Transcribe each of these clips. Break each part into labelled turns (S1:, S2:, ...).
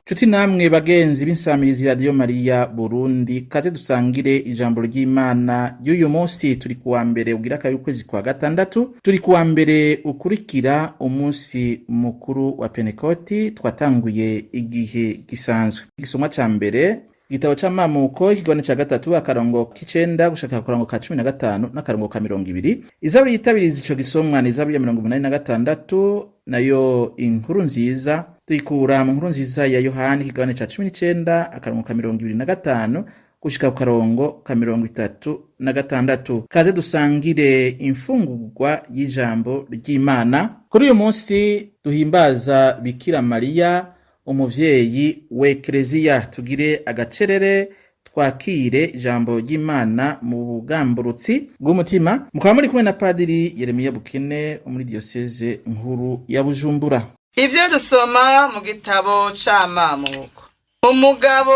S1: Nshuti namwe bagenzi b'insamirizi Radiyo Mariya Burundi, kaze dusangire ijambo ry'Imana ry'uyu munsi. Turi kuwa mbere ugira kabiri ukwezi kwa gatandatu, turi kuwa mbere ukurikira umunsi mukuru wa Pentekoti. Twatanguye igihe gisanzwe. Igisomwa ca mbere, igitabo c'Amamuko, ikigabane ca gatatu, akarongo k'icenda gushaka akarongo ka 15 n'akarongo ka 20. Izaburi yitabiriza ico gisomwa ni Izaburi ya 86. Nayo inkuru nziza tuyikura mu Nkuru Nziza ya Yohani, ikigabane ca 19, akarongo ka 25 gushika ku karongo ka 36. Kaze dusangire imfungurwa y'ijambo ry'Imana kuri uyu munsi duhimbaza Bikira Mariya, umuvyeyi w'Ekleziya. Tugire agacerere, twakire ijambo ry'Imana mu bugamburutsi bw'umutima. Mukaba muri kumwe na Padiri Yeremiya Bukene wo muri Diyoseze Nkuru ya Bujumbura.
S2: Ivyo dusoma mu gitabo c'Amamuko. Umugabo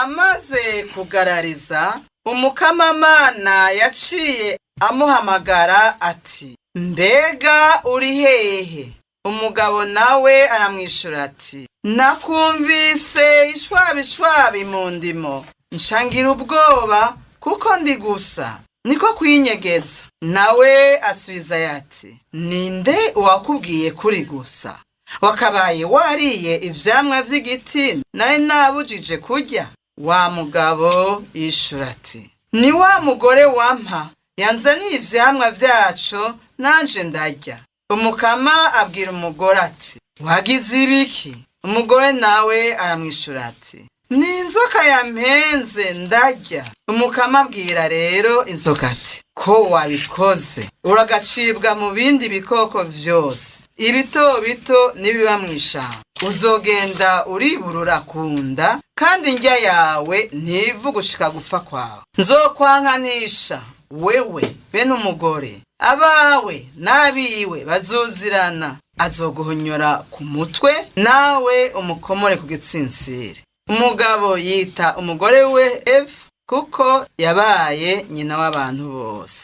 S2: amaze kugarariza, Umukamamana yaciye amuhamagara ati: "Mbega uri hehe?" Umugabo nawe aramwishura ati: "Nakumvise ishwabishwabi mu ndimo, ncangira ubwoba kuko ndi gusa, niko kwinyegeza." Nawe asubiza ati: "Ninde uwakubwiye kuri gusa? Wakabaye wariye ivyamwa vy'igiti nari nabujije kurya?" Wa mugabo yishura ati: "Ni wa mugore wampa yanzaniye ivyamwa vyaco, nanje ndarya." Umukama abwira umugore ati: "Wagize ibiki?" Umugore nawe aramwishura ati: "Ni inzoka yampenze, ndarya." Umukama abwira rero inzoka ati: "Ko wabikoze, uragacibwa mu bindi bikoko vyose, ibito bito n'ibiba mw'ishamba. Uzogenda uriburura ku nda, kandi indya yawe ntiva gushika gupfa kwawe. Nzokwankanisha wewe bene umugore, abawe n'abiwe bazuzirana. Azoguhonyora ku mutwe, nawe umukomore ku gitsinsiri." Umugabo yita umugore we Eva, kuko yabaye nyina w'abantu bose.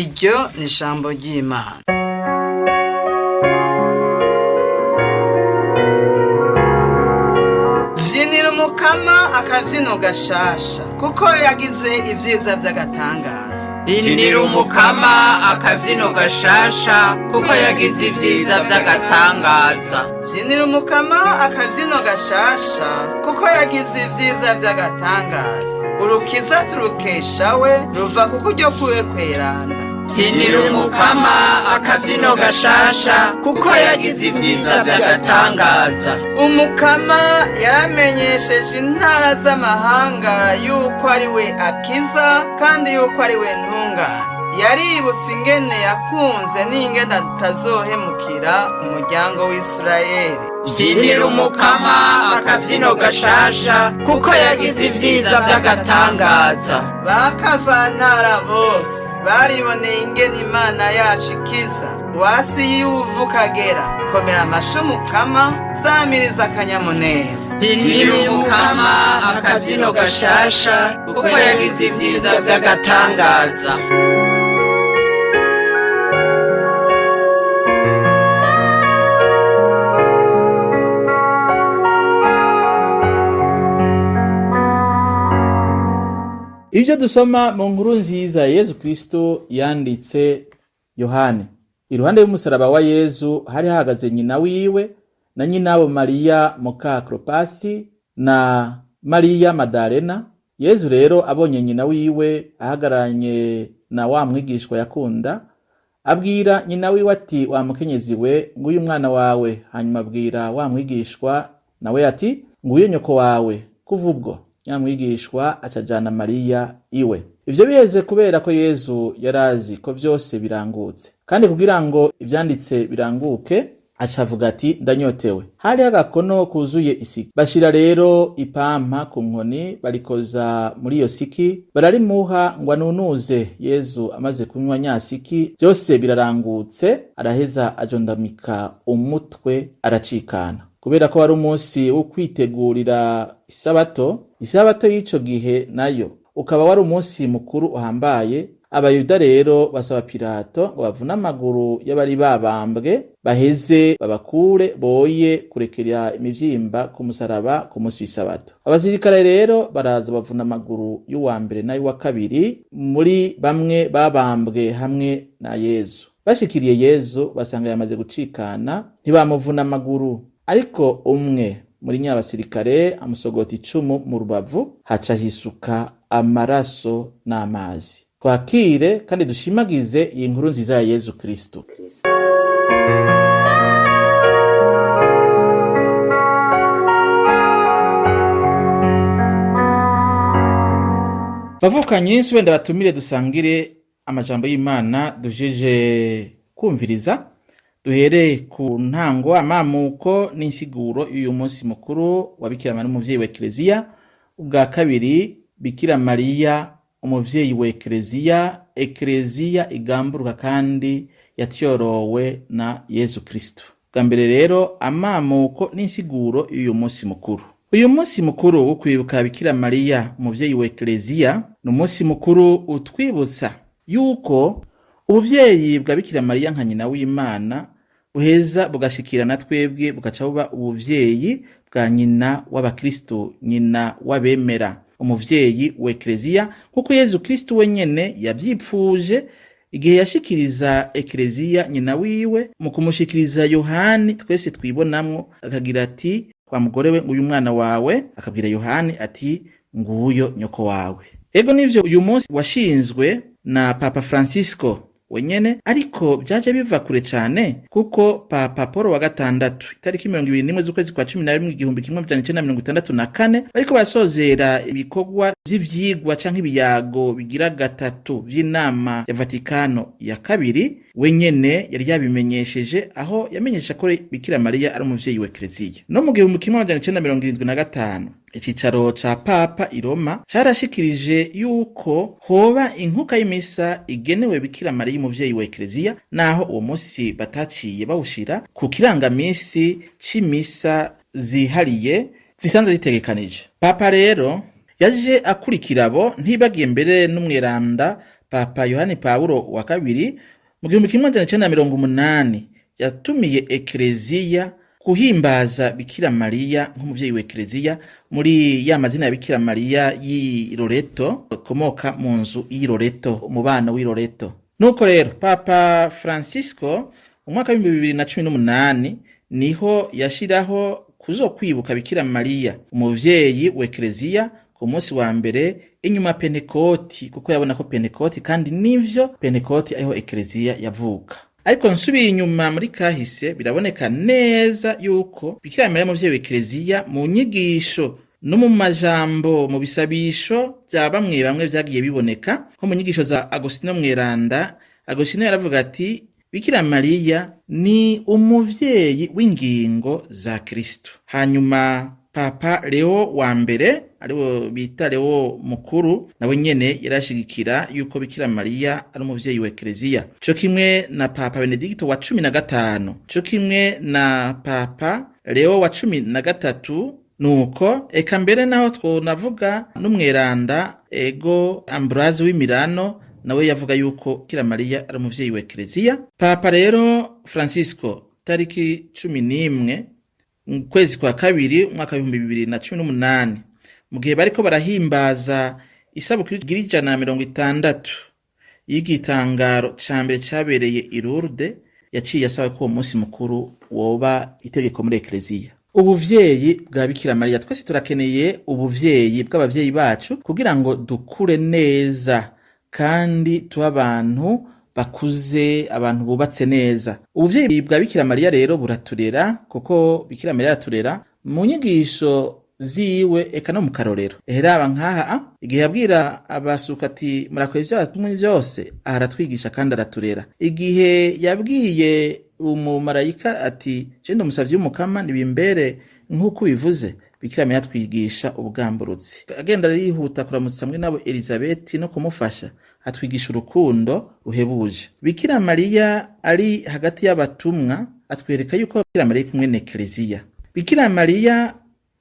S2: Iryo ni ijambo ry'Imana. Vyinira Umukama akavyino gashasha, kuko yagize ivyiza vy'agatangaza.
S3: Byinira Umukama akabyino gashasha, kuko yagize ibyiza by'agatangaza.
S2: Vyinira Umukama akavyino gashasha, kuko yagize ivyiza vy'agatangaza. Urukiza turukesha we, ruva ku kuryo kwiwe kweranda.
S3: Byinira Umukama akabyino gashasha, kuko yagize ibyiza by'agatangaza.
S2: Umukama yaramenyesheje intara z'amahanga yuko ari we akiza, kandi yuko ari we ntungane. Yaributse ingene yakunze n'ingene atazohemukira umuryango w'Isirayeli.
S3: Byinira Umukama akabyino gashasha, kuko yagize ibyiza by'agatangaza.
S2: Bakavantara bose bariboneye ingene Imana yacu ikiza. Wasi y'uvu ukagera, komera amashi Umukama, zamiriza akanyamuneza.
S3: Byinira Umukama akabyino gashasha, kuko yagize ibyiza by'agatangaza.
S1: Ibyo dusoma mu Nkuru Nziza ya Yezu Kristo yanditse Yohani. Iruhande y'umusaraba wa Yezu hari hahagaze nyina wiwe na nyinabo Mariya muka Kropasi na Mariya Madalena. Yezu rero abonye nyina wiwe ahagararanye na wa mwigishwa yakunda, abwira nyina wiwe ati: "Wa mukenyezi we, nguyu umwana wawe." Hanyuma abwira wa mwigishwa nawe ati: "Nguyu nyoko wawe." Kuva ubwo nyamwigishwa acajana Mariya iwe. Ivyo biheze, kubera ko Yezu yarazi ko vyose birangutse, kandi kugira ngo ivyanditse biranguke, acavuga ati: "Ndanyotewe." Hariho agakono kuzuye isiki. Bashira rero ipampa ku nkoni, barikoza muri iyo siki, bararimuha ngo anunuze. Yezu amaze kunywa nyasiki, byose birarangutse, araheza ajondamika umutwe, aracikana. Kubera ko wari umunsi wo kwitegurira isabato, isabato y'ico gihe nayo ukaba wari umunsi mukuru uhambaye. Abayuda rero basaba Pilato ngo bavune amaguru y'abari babambwe, baheze babakure, boye kurekera imivyimba ku musaraba ku munsi w'isabato. Abasirikare rero baraza bavuna amaguru y'uwa mbere n'ay'uwa kabiri muri bamwe babambwe hamwe na Yezu. Bashikiriye Yezu basanga yamaze gucikana, ntibamuvuna amaguru. Ariko umwe muri nyabasirikare amusogota icumu mu rubavu, haca hisuka amaraso n'amazi. Twakire kandi dushimagize iyi nkuru nziza ya Yezu Kristo. Bavukanye, wenda batumire dusangire amajambo y'Imana dujeje kumviriza. Duhere ku ntango, amamuko n'insiguro y'uyu munsi mukuru wa Bikira Mariya umuvyeyi wa Ekleziya. Ubwa kabiri, Bikira Mariya umuvyeyi wa Ekleziya, Ekleziya igamburuka kandi yatyorowe na Yezu Kristo. Bwa mbere rero, amamuko n'insiguro y'uyu munsi mukuru. Uyu munsi mukuru wo kwibuka Bikira Mariya umuvyeyi wa Ekleziya ni umunsi mukuru utwibutsa yuko ubuvyeyi bwa Bikira Mariya nka nyina w'Imana buheza bugashikira na twebwe, bugaca buba ubuvyeyi bwa nyina w'abakristo, nyina w'abemera, umuvyeyi wa Ekleziya, nkuko Yezu Kristo wenyene yavyipfuje igihe yashikiriza Ekleziya nyina wiwe mu kumushikiriza Yohani twese twibonamwo, akagira ati: "Kwa mugore we, nguyu umwana wawe", akabwira Yohani ati: "Nguyo nyoko wawe". Ego nivyo, uyu munsi washinzwe na Papa Francisco wenyene, ariko vyaje biva kure cane, kuko Papa Paul wa gatandatu, itariki 21 z'ukwezi kwa 11 1964, bariko barasozera ibikorwa vy'ivyigwa canke ibiyago bigira gatatu vy'inama ya Vatikano ya kabiri, wenyene yari yabimenyesheje, aho yamenyesha ko Bikira Mariya ari umuvyeyi wa Ekleziya. No mu 1975, icicaro ca Papa i Roma carashikirije yuko hoba inkuka y'imisa igenewe Bikira Mariya umuvyeyi wa Ekleziya, naho uwo munsi bataciye bawushira ku kirangamisi c'imisa zihariye zisanzwe zitegekanije. Papa rero yaje akurikira abo, ntibagiye mbere n'umweranda Papa Yohani Pawulo wa kabiri, mu 1980 yatumiye Ekleziya kuhimbaza Bikira Mariya nk'umuvyeyi wa Ekleziya muri ya mazina ya Bikira Mariya y'i Loreto, akomoka mu nzu y'i Loreto, umubano w'i Loreto. Nuko rero Papa Francisco mu mwaka w'2018 niho yashiraho kuzokwibuka Bikira Mariya umuvyeyi wa Ekleziya ku munsi wa mbere inyuma Pentekoti, kuko yabona ko Pentekoti, kandi nivyo, Pentekoti ariho Ekleziya yavuka. Ariko nsubiye inyuma muri kahise, biraboneka neza yuko Bikira Mariya muvyeyi wa Ekleziya mu nyigisho no mu majambo, mu bisabisho vya bamwe bamwe vyagiye biboneka, nko mu nyigisho za Agostino Mweranda. Agostino yaravuga ati: "Bikira Mariya ni umuvyeyi w'ingingo za Kristo". Hanyuma Papa Leo wa mbere, ariwo bita Leo mukuru, nawe nyene yarashigikira yuko Bikira Mariya ari umuvyeyi wa Ekleziya, co kimwe na Papa Benedicto wa 15, co kimwe na Papa Leo wa 13. Nuko eka mbere naho twonavuga n'umweranda ego Ambroise w'i Milano, nawe yavuga yuko Bikira Mariya ari umuvyeyi wa Ekleziya. Papa rero Francisco, tariki 11 mu kwezi kwa kabiri umwaka w'2018, mu gihe bariko barahimbaza isabukuru igira 160 y'igitangaro ca mbere cabereye i Lourdes, yaciye asaba ko uwo munsi mukuru woba itegeko muri Ekleziya. Ubuvyeyi bwa Bikira Mariya, twese turakeneye ubuvyeyi bw'abavyeyi bacu kugira ngo dukure neza kandi tube abantu bakuze, abantu bubatse neza. Ubuvyeyi bwa Bikira Mariya rero buraturera, kuko Bikira Mariya araturera mu nyigisho ziwe, eka no mu karorero. Eheraba nkaha, igihe yabwira abasuka ati: "Murakora ivyo batumwe vyose", aha aratwigisha kandi araturera. Igihe yabwiye umumarayika ati: "Je ndi umusavyi w'Umukama, nibimbere nk'uko ubivuze", Bikira Mariya atwigisha ubwamburutsi. Agenda arihuta kuramutsa hamwe nabo Elizabeti no kumufasha, atwigisha urukundo ruhebuje. Bikira Mariya ari hagati y'abatumwa atwereka yuko Bikira Mariya ari kumwe na Ekleziya. Bikira Mariya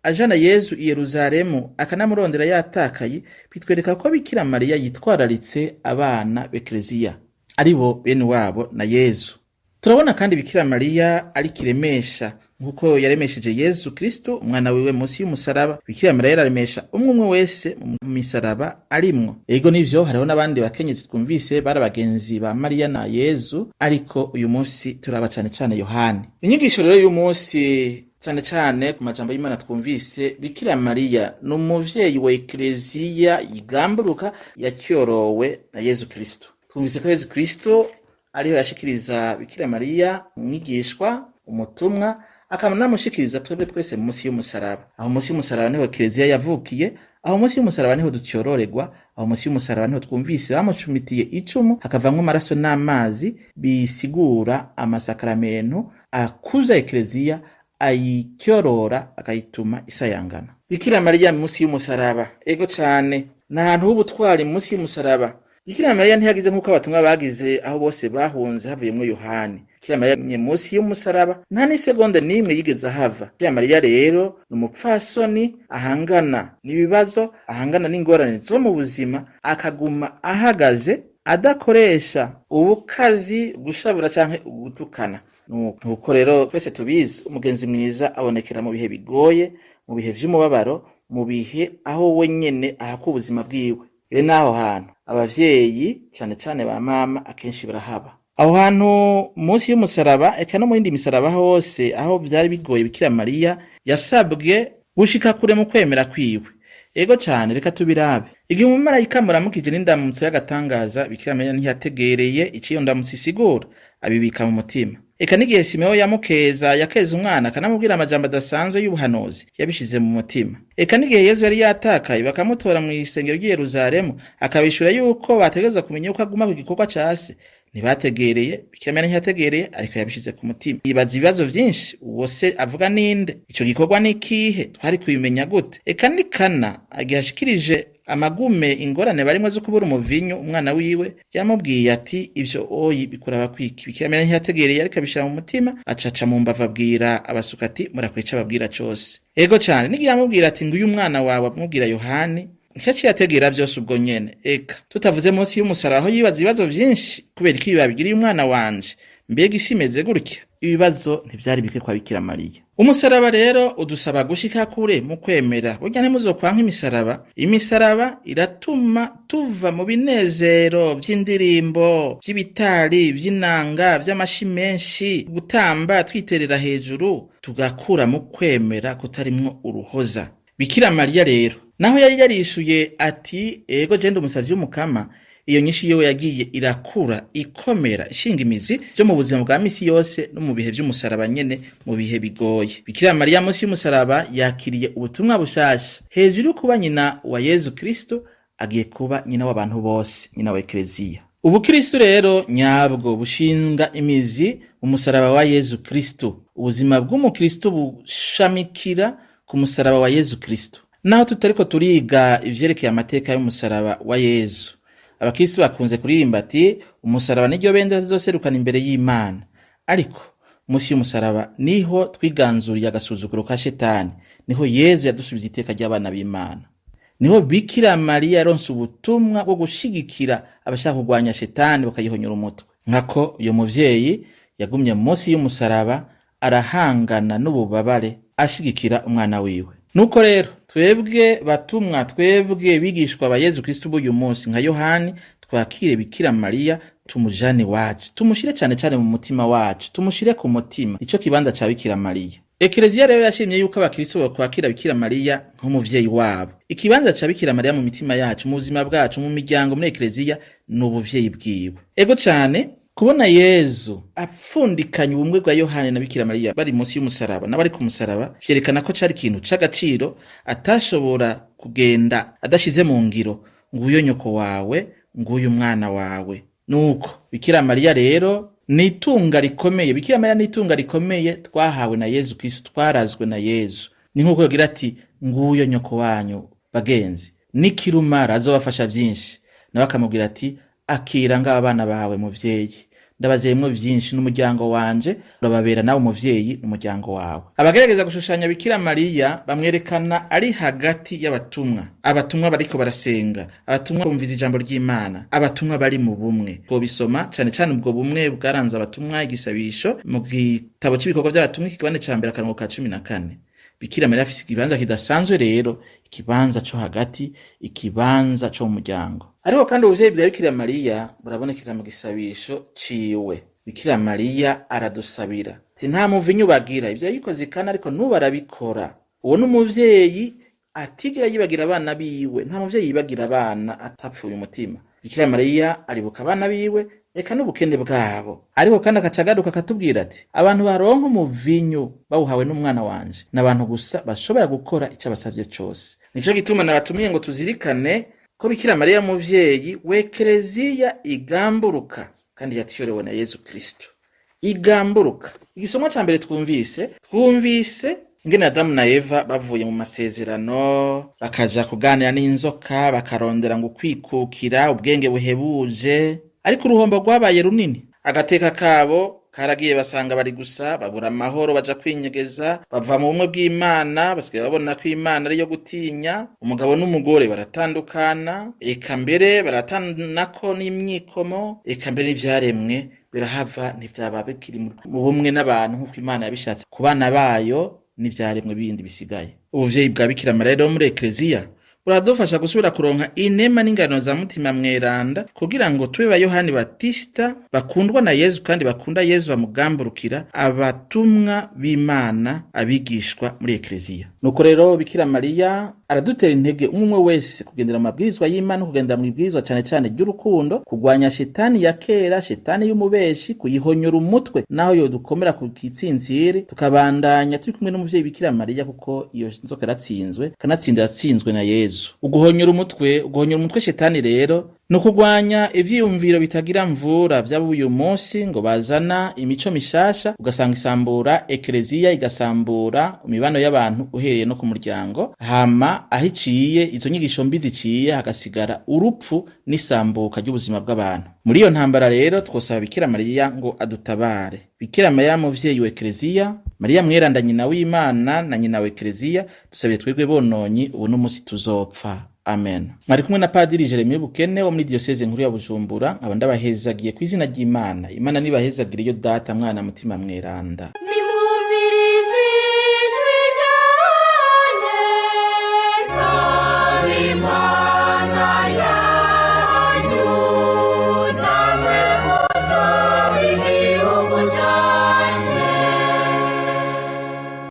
S1: ajana Yezu i Yeruzalemu akanamurondera yatakaye, bitwereka ko Bikira Mariya yitwararitse abana b'Ekleziya, aribo bene wabo na Yezu. Turabona kandi Bikira Mariya ari kiremesha, nk'uko yaremesheje Yezu Kristo umwana wiwe munsi y'umusaraba. Bikira Mariya yararemesha umwe umwe wese mu misaraba arimwo. Ego nivyo, hariho n'abandi bakenyezi twumvise bari abagenzi ba Mariya na Yezu, ariko uyu munsi turaba cane cane Yohani. Inyigisho rero y'umunsi, cane cane ku majambo y'Imana twumvise, Bikira Mariya ni umuvyeyi wa Ekleziya yigamburuka yacyorowe na Yezu Kristo. Twumvise ko Yezu Kristo ariho yashikiriza Bikira Mariya umwigishwa, umutumwa, akanamushikiriza twebwe twese munsi y'umusaraba. Aho munsi y'umusaraba niho Kiliziya yavukiye, aho munsi y'umusaraba niho ducyororerwa, aho munsi y'umusaraba niho twumvise bamucumitiye icumu hakavamwo amaraso n'amazi, bisigura amasakaramentu akuza Ekleziya, ayicyorora, akayituma isayangana. Bikira Mariya munsi y'umusaraba, ego cane, ni ahantu h'ubutwari munsi y'umusaraba. Bikira Mariya ntiyagize nk'uko abatumwa bagize, aho bose bahunze havuyemwo Yohani. Bikira Mariya ni munsi y'umusaraba, nta n'isegonda n'imwe yigeze ahava. Bikira Mariya rero ni umupfasoni ahangana n'ibibazo, ahangana n'ingorane zo mu buzima, akaguma ahagaze adakoresha ubukazi, gushavura canke gutukana. Nuko rero twese tubizi, umugenzi mwiza abonekera mu bihe bigoye, mu bihe vy'umubabaro, mu bihe aho we nyene ahaka ubuzima bwiwe. Rero n'aho hantu abavyeyi, cane cane ba mama, akenshi barahaba. Aho hantu munsi y'umusaraba, eka no mu yindi misaraba hose aho vyari bigoye, Bikira Mariya yasabwe gushika kure mu kwemera kwiwe. Ego cane, reka tubirabe. Igihe umumarayika muramukije n'indamutso y'agatangaza, Bikira Mariya ntiyategereye ico iyo ndamutso isigura, abibika mu mutima. Eka n'igihe Simewo yamukeza, yakeza umwana, akanamubwira amajambo adasanzwe y'ubuhanuzi, yabishize mu mutima. Eka n'igihe Yezu yari yatakaye bakamutora mu isengero ry'i Yeruzalemu, akabishura yuko bategerezwa kumenya yuko aguma ku gikorwa ca se, ntibategereye. Bikira Mariya ntiyategereye, ariko yabishize ku mutima. Yibaza ibibazo vyinshi: uwo se avuga ninde? Ico gikorwa ni ikihe? Twari kubimenya gute? Eka ni Kana igihe ashikirije amagume, ingorane barimwo zo kubura umuvinyu, umwana wiwe yamubwiye ati: "Ivyo oyi bikuraba kwiki?" Bikira Mariya ntiyategereye, ariko abishira mu mutima, acaca mu mbavu, abwira abasuka ati: "Murakora ico ababwira cose." Ego cane, n'igihe yamubwira ati: "Nguyu umwana wawe", amubwira Yohani, ntiyaciye ategera vyose ubwo nyene. Eka tutavuze munsi y'umusaraba, aho yibaza ibibazo vyinshi: kubera iki babigiriye umwana wanje? Mbega isi imeze gutya? Ibibazo ntivyari bike kwa Bikira Mariya. Umusaraba rero udusaba gushika kure mu kwemera. Burya ntimuzokwanka imisaraba. Imisaraba iratuma tuva mu binezero vy'indirimbo, vy'ibitari, vy'inanga, vy'amashi menshi, gutamba twiterera hejuru, tugakura mu kwemera kutarimwo uruhoza. Bikira Mariya rero, naho yari yarishuye ati: "Ego, je ndi umusavyi w'Umukama", iyo nyinshi yiwe yagiye irakura, ikomera, ishinga imizi vyo mu buzima bwa misi yose no mu bihe vy'umusaraba nyene, mu bihe bigoye. Bikira Mariya munsi y'umusaraba yakiriye ubutumwa bushasha. Hejuru yo kuba nyina wa Yezu Kristo, agiye kuba nyina w'abantu bose, nyina wa Ekleziya. Ubukristo rero nyabwo bushinga imizi mu musaraba wa Yezu Kristo. Ubuzima bw'umukristo bushamikira ku musaraba wa Yezu Kristo. Naho tutariko turiga ivyerekeye amateka y'umusaraba wa Yezu, abakristo bakunze kuririmba ati: "Umusaraba niryo bendera tuzoserukana imbere y'Imana." Ariko munsi y'umusaraba niho twiganzuriye agasuzuguro ka Shetani, niho Yezu yadusubiza iteka ry'abana b'Imana, niho Bikira Mariya yaronse ubutumwa bwo gushigikira abashaka kurwanya Shetani bakayihonyora umutwe. Nkako uyo muvyeyi yagumye munsi y'umusaraba, arahangana n'ububabare, ashigikira umwana wiwe. Nuko rero twebwe batumwa, twebwe bigishwa ba Yezu Kristo b'uyu munsi, nka Yohani, twakire Bikira Mariya, tumujane iwacu, tumushire cane cane mu mutima wacu, tumushire ku mutima. Ico kibanza ca Bikira Mariya. Ekleziya rero yashimye yuko abakristo bokwakira Bikira Mariya nk'umuvyeyi wabo. Ikibanza ca Bikira Mariya mu mitima yacu, mu buzima bwacu, mu miryango, muri Ekleziya, ni ubuvyeyi bwiwe. Ego cane, kubona Yezu apfundikanya ubumwe bwa Yohani na Bikira Mariya bari munsi y'umusaraba n'abari ku musaraba, vyerekana ko cari ikintu c'agaciro atashobora kugenda adashize mu ngiro: nguyo nyoko wawe, nguyu umwana wawe. Nuko Bikira Mariya rero ni itunga rikomeye. Bikira Mariya ni itunga rikomeye twahawe na Yezu Kristo, twarazwe na Yezu. Ni nk'uko yogira ati: "Nguyo nyoko wanyu bagenzi, nikirumara azobafasha vyinshi", nawe akamubwira ati: "Akira ngaba abana bawe muvyeyi." Ndabazeyemwo vyinshi n'umuryango wanje, urababera nawe umuvyeyi n'umuryango wawe. Abagerageza gushushanya Bikira Mariya bamwerekana ari hagati y'abatumwa. Abatumwa bariko barasenga, abatumwa bumviza ijambo ry'Imana, abatumwa bari mu bumwe. Twobisoma cane cane ubwo bumwe bwaranze abatumwa, igisabisho mu gitabo c'ibikorwa vy'abatumwa, ikigabane ca mbere, akarongo ka 14. Bikira Mariya afise ikibanza kidasanzwe rero, ikibanza co hagati, ikibanza co mu muryango. Ariko kandi ubuvyeyi bwa Bikira Mariya burabonekera mu gisabisho ciwe. Bikira Mariya aradusabira. Ati nta muvinyu bagira, ivyo yabikoze ikana ariko n'ubu arabikora. Uwo ni umuvyeyi atigera yibagira abana biwe. Nta muvyeyi yibagira abana atapfuye umutima. Bikira Mariya aribuka abana biwe, eka n'ubukene bwabo. Ariko kandi akaca agaruka akatubwira ati abantu baronka umuvinyu bawuhawe n'umwana wanje ni abantu gusa bashobora gukora ico abasavye cose. Nico gituma nabatumiye ngo tuzirikane ko Bikira Mariya muvyeyi w'Ekereziya igamburuka kandi yatyorewe na Yezu Kristo. Igamburuka. Igisomwa ca mbere twumvise ingene Adamu na Eva bavuye mu masezerano, bakaja kuganira n'inzoka, bakarondera ngo kwikukira ubwenge buhebuje, ariko uruhombo rwabaye runini. Agateka kabo karagiye, basanga bari gusa, babura amahoro, baja kwinyegeza, bava mu bumwe bw'Imana, basigaye babona ko Imana ariyo gutinya. Umugabo n'umugore baratandukana, eka mbere baratanako n'imyikomo, eka mbere n'ivyaremwe birahava ntivyaba bikiri mu bumwe n'abantu nk'uko Imana yabishatse ku bana bayo n'ivyaremwe bindi bisigaye. Ubuvyeyi bwa Bikira Mariya rero muri Ekleziya buradufasha gusubira kuronka inema n'ingano za Mutima Mweranda, kugira ngo tube ba Yohani Batista bakundwa na Yezu kandi bakunda Yezu, bamugamburukira, abatumwa b'Imana, abigishwa muri Ekleziya. Nuko rero Bikira Mariya aradutera intege umwe umwe wese kugendera mu mabwirizwa y'Imana, kugendera mu ibwirizwa cane cane ry'urukundo, kugwanya shetani ya kera, shetani y'umubeshi, kuyihonyora umutwe naho yodukomera ku kitsinziri, tukabandanya turi kumwe n'umuvyeyi Bikira Mariya, kuko iyo nzoka yaratsinzwe, kanatsinda yatsinzwe na Yezu. Uguhonyora umutwe shetani rero ni ukugwanya ivyiyumviro bitagira mvura vy'abo uyu munsi ngo bazana imico mishasha, ugasanga isambura ekleziya, igasambura imibano y'abantu uhereye no ku muryango. Hama aho iciye, izo nyigisho mbi ziciye, hagasigara urupfu n'isambuka ry'ubuzima bw'abantu. Muri iyo ntambara rero twosaba Bikira Mariya ngo adutabare. Bikira Mariya muvyeyi wa Ekleziya, Mariya mweranda, nyina w'Imana na nyina wa Ekleziya, dusabye twebwe bononyi ubu n'umunsi tuzopfa. Amen. Mwari kumwe na Padiri Jeremie Bukene wo muri Diocese nkuru ya Bujumbura. Nkaba ndabahezagiye ku izina ry'Imana. Imana nibahezagire, iyo Data, Mwana, Mutima Mweranda.